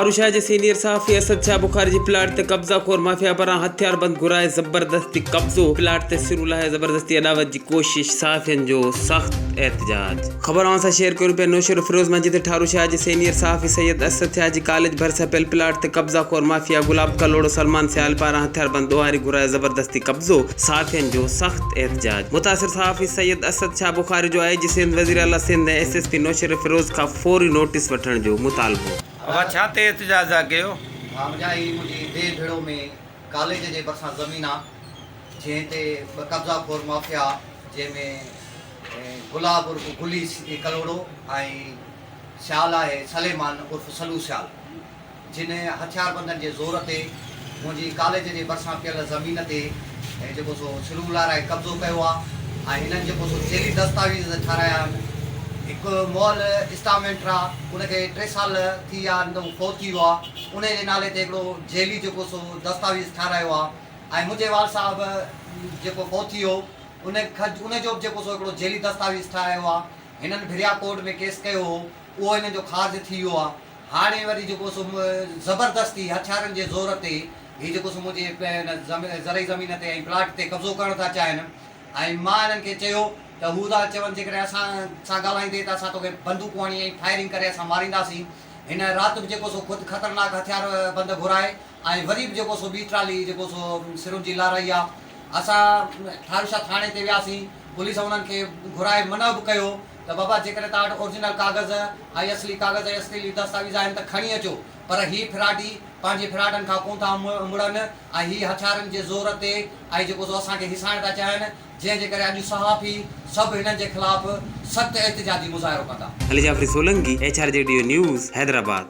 ٺاروشاهه جي سينيئر صحافي اسد شاهه بخاري جي پلاٽ تي قبضا خور مافيا پاران هٿياربند گهرائي زبردستي قبضو، پلاٽ تي سرون لاهي زبردستي اڏاوت جي ڪوشش، صحافين جو سخت احتجاج. خبر اوهان سان شيئر ڪريون پيا نوشهروفيروز مان جتي ٺاروشاهه جي سينيئر صحافي سيد اسد شاهه جي ڪاليج ڀرسان پيل پلاٽ تي قبضا خور مافيا گلاب ڪلهوڙو سلمان سيال پاران هٿياربند ڏوهاري گهرائي زبردستي قبضو، صحافين جو سخت احتجاج، متاثر صحافي سيد اسد شاهه بخاري جو آء جي سنڌ، وزيراعليٰ Sindh ۽ S S P Naushahro Feroze کان فوري نوٽيس وٺڻ جو مطالبو. اوهان ڇا تي احتجاج ٿا ڪيو؟ ها منهنجا هي منهنجي ديهه ڀيڙو ۾ ڪاليج جي ڀرسان زمين آ جنهن تي ٻه قبضا خور مافيا جنهن ۾ گلاب عرف گلي ڪلهوڙو ۽ سيال آهي سليمان عرف سلو سيال. جن هٿياربندن جي زور تي منهنجي ڪاليج جي ڀرسان پيل زمين تي جيڪو سو سرون لارائي قبضو ڪيو آ ۽ هنن جيڪو سو جعلي دستاويز ٺارايا آهن. هڪ مئل اسٽامينٽر آ ان کي ٽي سال ٿي ويا آهن ته هو فوت ٿي ويو آ انهي جي نالي تي هڪڙو جعلي جيڪو سو دستاويز ٺارايو آ ۽ منهنجي والد صاحب جيڪو فوت ٿي ويو ان ان جو به جيڪو سو هڪڙو جعلي دستاويز ٺارايو آ. هنن ڀريا ڪورٽ ۾ ڪيس ڪيو هو اهو هنن جو خارج ٿي ويو آ. هاڻي وري جيڪو سو زبردستي هٿيارن جي زور تي هي جيڪو سو منهنجي هن زرعي زمين تي ۽ پلاٽ تي قبضو ڪرڻ ٿا چاهين ۽ مان هنن کي چيو ته هو ٿا چون جيڪڏهن اسان سان ڳالهائيندين ته اسان توکي بندوقون هڻي ۽ فائرنگ ڪري اسان مارينداسين. هن رات به جيڪو سو خود خطرناڪ هٿيار بند گهرائي ۽ وري به جيڪو سو ٻي ٽرالي جيڪو سو سرن جي لارائي آ. اسان ٺاروشاه ٿاڻي تي وياسين پوليس انهن کي گهرائي منع به ڪيو ته بابا جيڪڏهن توهان وٽ اورجنل ڪاغذ ۽ اصلي ڪاغذ ۽ اصلي دستاويز آهن ته کڻي اچو پر هي فراڊي پنهنجي فراڊن کان ڪونه ٿا مڙن ۽ هي هٿيارن جي زور تي ۽ جيڪو سو اسان کي هيسائڻ ٿا چاهين جنهن جي ڪري اڄ صحافي سڀ هنن جي خلاف سخت احتجاجي مظاهرو ڪندا. Ali Jafri Solangi, H R G D O news, Hyderabad.